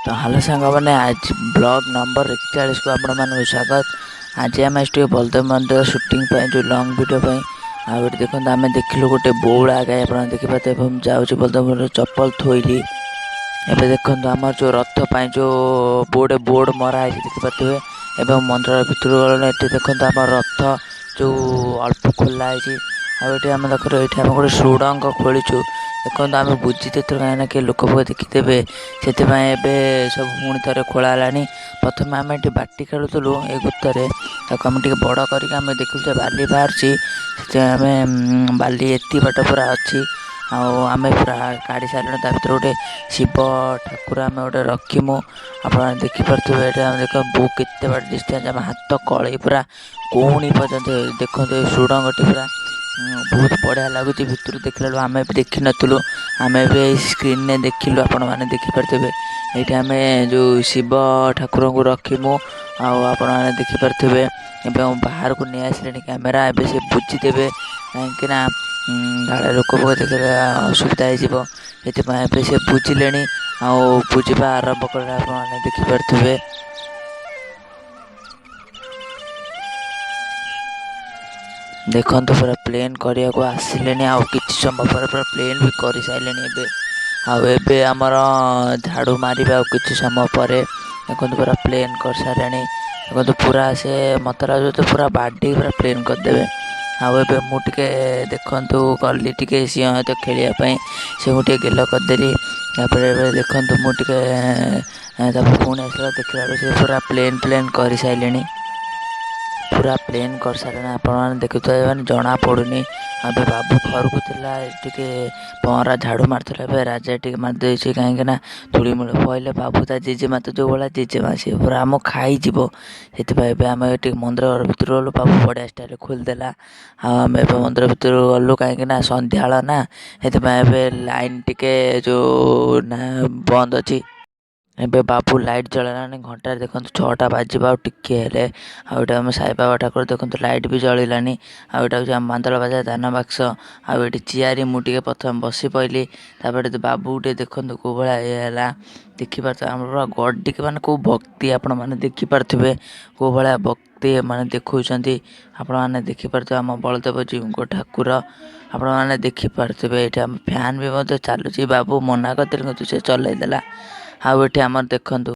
ତ ହ୍ୟାଲୋ ସାଙ୍ଗମାନେ, ଆଜି ବ୍ଲଗ୍ ନମ୍ବର 41କୁ ଆପଣମାନଙ୍କୁ ସ୍ୱାଗତ। ଆଜି ଆମେ ଟିକେ ବଳଦେବ ମନ୍ଦିର ସୁଟିଂ ପାଇଁ, ଯେଉଁ ଲଙ୍ଗ୍ ଭିଡ଼ିଓ ପାଇଁ। ଆଉ ଏଠି ଦେଖନ୍ତୁ, ଆମେ ଦେଖିଲୁ ଗୋଟେ ବଉଳା ଗାଈ, ଆପଣ ଦେଖିପାରୁଥିବେ। ଏବଂ ଯାଉଛି ବଳଦେବ ମନ୍ଦିର, ଚପଲ ଥୋଇଲି। ଏବେ ଦେଖନ୍ତୁ, ଆମର ଯେଉଁ ରଥ ପାଇଁ ଯେଉଁ ବୋର୍ଡ଼ ମରା ହେଇଛି, ଦେଖିପାରୁଥିବେ। ଏବଂ ମନ୍ଦିର ଭିତରକୁ ଗଲେଣି। ଏଠି ଦେଖନ୍ତୁ, ଆମ ରଥ ଯେଉଁ ଅଳ୍ପ ଖୋଲା ହେଇଛି। ଆଉ ଏଠି ଆମେ ଦେଖନ୍ତୁ, ଏଇଠି ଆମେ ଗୋଟେ ସୁଡ଼ଙ୍ଗ ଖୋଳିଛୁ। ଦେଖନ୍ତୁ, ଆମେ ବୁଝି ଦେଇଥିଲୁ, କାହିଁକିନା କିଏ ଲୋକ ଫୋକ ଦେଖିଦେବେ, ସେଥିପାଇଁ ଏବେ ସବୁ ପୁଣି ଥରେ ଖୋଳା ହେଲାଣି। ପ୍ରଥମେ ଆମେ ଏଠି ବାଟି ଖେଳୁଥିଲୁ ଏ ଗୁତରେ। ତାକୁ ଆମେ ଟିକେ ବଡ଼ କରିକି ଆମେ ଦେଖିଲୁ ଯେ ବାଲି ବାହାରୁଛି। ସେଥିପାଇଁ ଆମେ ବାଲି ଏତିକି ବାଟ ପୁରା ଅଛି ଆଉ ଆମେ ପୁରା କାଢ଼ି ସାରିଲୁଣି। ତା ଭିତରେ ଗୋଟେ ଶିବ ଠାକୁର ଆମେ ଗୋଟେ ରଖିମୁ, ଆପଣ ଦେଖିପାରୁଥିବେ। ଏଠି ଆମେ ଦେଖ ବହୁ କେତେ ବାଟ ଡିଷ୍ଟାନ୍ସ, ଆମ ହାତ କଳେଇ ପୁରା କହୁଣି ପର୍ଯ୍ୟନ୍ତ। ଦେଖନ୍ତୁ, ଏ ସୁଡ଼ଙ୍ଗଟି ପୁରା ବହୁତ ବଢ଼ିଆ ଲାଗୁଛି ଭିତରୁ ଦେଖିଲା ବେଳକୁ। ଆମେ ବି ଦେଖିନଥିଲୁ, ଆମେ ଏବେ ଏଇ ସ୍କ୍ରିନ୍ରେ ଦେଖିଲୁ, ଆପଣମାନେ ଦେଖିପାରୁଥିବେ। ଏଇଠି ଆମେ ଯେଉଁ ଶିବ ଠାକୁରଙ୍କୁ ରଖିମୁ ଆଉ ଆପଣମାନେ ଦେଖିପାରୁଥିବେ। ଏବଂ ବାହାରକୁ ନେଇ ଆସିଲେଣି କ୍ୟାମେରା, ଏବେ ସେ ବୁଝିଦେବେ, କାହିଁକିନା କାଳେ ଲୋକ ଫୋକ ଦେଖିଲେ ଅସୁବିଧା ହେଇଯିବ। ସେଥିପାଇଁ ଏବେ ସେ ବୁଝିଲେଣି ଆଉ ବୁଝିବା ଆରମ୍ଭ କଲେ, ଆପଣମାନେ ଦେଖିପାରୁଥିବେ। ଦେଖନ୍ତୁ, ପୁରା ପ୍ଲେନ୍ କରିବାକୁ ଆସିଲେଣି ଆଉ କିଛି ସମୟ ପରେ ପୁରା ପ୍ଲେନ୍ ବି କରିସାରିଲେଣି ଏବେ। ଆଉ ଏବେ ଆମର ଝାଡ଼ୁ ମାରିବେ ଆଉ କିଛି ସମୟ ପରେ। ଦେଖନ୍ତୁ, ପୁରା ପ୍ଲେନ୍ କରିସାରିଲେଣି। ଦେଖନ୍ତୁ, ପୁରା ସେ ମତେ ଲାଗୁଛି ପୁରା ବାଡ଼େଇ ପୁରା ପ୍ଲେନ୍ କରିଦେବେ। ଆଉ ଏବେ ମୁଁ ଟିକେ ଦେଖନ୍ତୁ ଗଲି ଟିକେ ସିଂହ ସହିତ ଖେଳିବା ପାଇଁ, ସେ ମୁଁ ଟିକେ ଗେଲ କରିଦେଲି। ତାପରେ ଏବେ ଦେଖନ୍ତୁ, ମୁଁ ଟିକେ ତାପରେ ପୁଣି ଆସିଲା, ଦେଖିଲା ବେଳକୁ ସେ ପୁରା ପ୍ଲେନ୍ ପ୍ଲେନ୍ କରିସାରିଲେଣି, ପୁରା ପ୍ଲେନ୍ କରିସାରିଲେଣି। ଆପଣମାନେ ଦେଖୁଥିବେ, ମାନେ ଜଣା ପଡ଼ୁନି। ଏବେ ବାବୁ ଘରକୁ ଥିଲା, ଟିକେ ପହଁରା ଝାଡ଼ୁ ମାରୁଥିଲା, ଏବେ ରାଜା ଟିକେ ମାରିଦେଇଛି, କାହିଁକିନା ଧୂଳି ମୂଳି ପଇଲେ ବାବୁ ତା ଜେଜେମା ତ ଯେଉଁ ଭଳିଆ ଜେଜେମା, ସିଏ ପୁରା ଆମ ଖାଇଯିବ। ସେଥିପାଇଁ ଏବେ ଆମେ ଟିକେ ମନ୍ଦିର ଘର ଭିତରୁ ଗଲୁ। ବାବୁ ବଢ଼ିଆ ଷ୍ଟାଇଲ୍ରେ ଖୋଲିଦେଲା ଆଉ ଆମେ ଏବେ ମନ୍ଦିର ଭିତରକୁ ଗଲୁ, କାହିଁକିନା ସନ୍ଧ୍ୟାବେଳ ନା, ସେଥିପାଇଁ ଏବେ ଲାଇନ୍ ଟିକେ ଯେଉଁ ନା ବନ୍ଦ ଅଛି। ଏବେ ବାବୁ ଲାଇଟ୍ ଜଳିଲାଣି ଘଣ୍ଟାରେ। ଦେଖନ୍ତୁ, 6ଟା ବାଜିବ ଆଉ ଟିକିଏ ହେଲେ। ଆଉ ଏଇଟା ଆମ ସାଇବାବା ଠାକୁର, ଦେଖନ୍ତୁ ଲାଇଟ୍ ବି ଜଳିଲାଣି। ଆଉ ଏଇଟା ହେଉଛି ଆମ ମାନ୍ଦଳ ବାଜା ଦାନ ବାକ୍ସ। ଆଉ ଏଠି ଚିଆରି ମୁଁ ଟିକେ ପ୍ରଥମେ ବସି ପଇଲି। ତାପରେ ବାବୁ ଟିକେ ଦେଖନ୍ତୁ କେଉଁ ଭଳିଆ ଇଏ ହେଲା, ଦେଖିପାରୁଥିବେ। ଆମର ପୁରା ଗଡ଼ିକି ମାନେ କେଉଁ ଭକ୍ତି, ଆପଣମାନେ ଦେଖିପାରୁଥିବେ କେଉଁ ଭଳିଆ ଭକ୍ତି ଏମାନେ ଦେଖାଉଛନ୍ତି। ଆପଣମାନେ ଦେଖିପାରୁଥିବେ ଆମ ବଳଦେବ ଜୀଉଙ୍କ ଠାକୁର, ଆପଣମାନେ ଦେଖିପାରୁଥିବେ। ଏଇଠି ଆମ ଫ୍ୟାନ୍ ବି ମଧ୍ୟ ଚାଲୁଛି, ବାବୁ ମନା କରିଥିଲେ କିନ୍ତୁ ସେ ଚଲେଇ ଦେଲା। ଆଉ ଏଠି ଆମର ଦେଖନ୍ତୁ,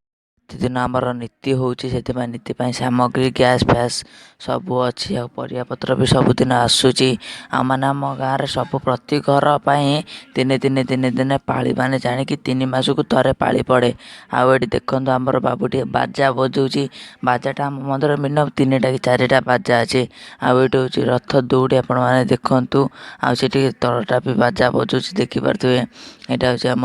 ପ୍ରତିଦିନ ଆମର ନୀତି ହେଉଛି, ସେଥିପାଇଁ ନୀତି ପାଇଁ ସାମଗ୍ରୀ ଗ୍ୟାସ୍ ଫ୍ୟାସ୍ ସବୁ ଅଛି ଆଉ ପରିବାପତ୍ର ବି ସବୁଦିନ ଆସୁଛି। ଆଉ ମାନେ ଆମ ଗାଁରେ ସବୁ ପ୍ରତି ଘର ପାଇଁ ଦିନେ ଦିନେ ଦିନେ ଦିନେ ପାଳି, ମାନେ ଜାଣିକି 3 ମାସକୁ ଥରେ ପାଳି ପଡ଼େ। ଆଉ ଏଠି ଦେଖନ୍ତୁ, ଆମର ବାବୁ ଟିକେ ବାଜା ବଜାଉଛି। ବାଜାଟା ଆମ ମନ୍ଦିର ମିନିମମ୍ 3ଟା କି 4ଟା ବାଜା ଅଛି। ଆଉ ଏଇଠି ହେଉଛି ରଥ ଦଉଡ଼ି, ଆପଣମାନେ ଦେଖନ୍ତୁ। ଆଉ ସେଠି ତଳଟା ବି ବାଜା ବଜାଉଛି, ଦେଖିପାରୁଥିବେ। ଏଇଟା ହେଉଛି ଆମ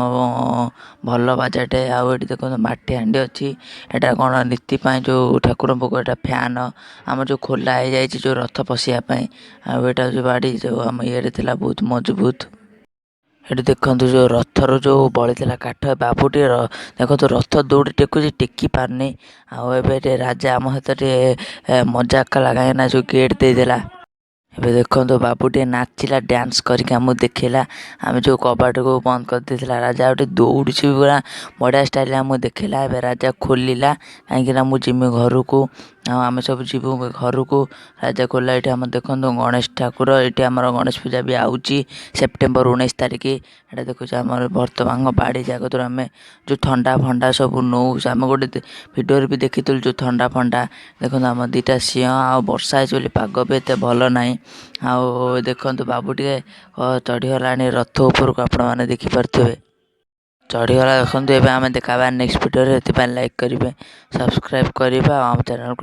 ଭଲ ବାଜାଟେ। ଆଉ ଏଠି ଦେଖନ୍ତୁ, ମାଟି ହାଣ୍ଡି ଅଛି। ଏଇଟା କ'ଣ ନୀତି ପାଇଁ ଯେଉଁ ଠାକୁର ଭୋଗ। ଏଇଟା ଫ୍ୟାନ୍ ଆମର ଯେଉଁ ଖୋଲା ହେଇଯାଇଛି ଯେଉଁ ରଥ ପଶିବା ପାଇଁ। ଆଉ ଏଇଟା ହେଉଛି ବାଡ଼ି ଯେଉଁ ଆମ ଇଏରେ ଥିଲା, ବହୁତ ମଜବୁତ। ଏଠି ଦେଖନ୍ତୁ, ଯେଉଁ ରଥରୁ ଯେଉଁ ବଳିଥିଲା କାଠ, ବାବୁ ଟିକେ ଦେଖନ୍ତୁ ରଥ ଦଉଡ଼ି ଟେକୁଛି, ଟେକି ପାରୁନି। ଆଉ ଏବେ ଟିକେ ରାଜା ଆମ ସହିତ ଟିକେ ମଜାକ କଲା, କାହିଁକିନା ଯେଉଁ ଗେଟ୍ ଦେଇଦେଲା। ଏବେ ଦେଖନ୍ତୁ, ବାବୁ ଟିକେ ନାଚିଲା, ଡ୍ୟାନ୍ସ କରିକି ଆମକୁ ଦେଖେଇଲା। ଆମେ ଯେଉଁ କବାଟକୁ ବନ୍ଦ କରିଦେଇଥିଲା ରାଜା, ଆଉ ଟିକେ ଦୌଡ଼ୁଛି ପୁରା ବଢ଼ିଆ ଷ୍ଟାଇଲ୍ରେ ଆମକୁ ଦେଖେଇଲା। ଏବେ ରାଜା ଖୋଲିଲା, କାହିଁକିନା ମୁଁ ଯିମି ଘରକୁ ଆଉ ଆମେ ସବୁ ଯିବୁ ଘରକୁ। ରାଜା ଖୋଲିଲା। ଏଇଠି ଆମର ଦେଖନ୍ତୁ ଗଣେଶ ଠାକୁର। ଏଇଠି ଆମର ଗଣେଶ ପୂଜା ବି ଆଉଛି ସେପ୍ଟେମ୍ବର 19 ତାରିଖ। ଏଇଟା ଦେଖୁଛୁ, ଆମର ବର୍ତ୍ତମାନ ବାଡ଼ି ଜାଗତରୁ ଆମେ ଯେଉଁ ଥଣ୍ଡା ଫଣ୍ଡା ସବୁ ନଉ, ଆମେ ଗୋଟେ ଭିଡ଼ିଓରେ ବି ଦେଖିଥିଲୁ ଯେଉଁ ଥଣ୍ଡା ଫଣ୍ଡା। ଦେଖନ୍ତୁ, ଆମ 2ଟା ସିଂହ। ଆଉ ବର୍ଷା ହେଇଛି ବୋଲି ପାଗ ବି ଏତେ ଭଲ ନାହିଁ। ଆଉ ଦେଖନ୍ତୁ, ବାବୁ ଟିକେ ଚଢ଼ିଗଲାଣି ରଥ ଉପରକୁ, ଆପଣମାନେ ଦେଖିପାରୁଥିବେ, ଚଢ଼ିଗଲା ଦେଖନ୍ତୁ। ଏବେ ଆମେ ଦେଖାବା ନେକ୍ସଟ ଭିଡ଼ିଓରେ। ଏଥିପାଇଁ ଲାଇକ୍ କରିବେ, ସବସ୍କ୍ରାଇବ୍ କରିବେ ଆଉ ଆମ ଚ୍ୟାନେଲକୁ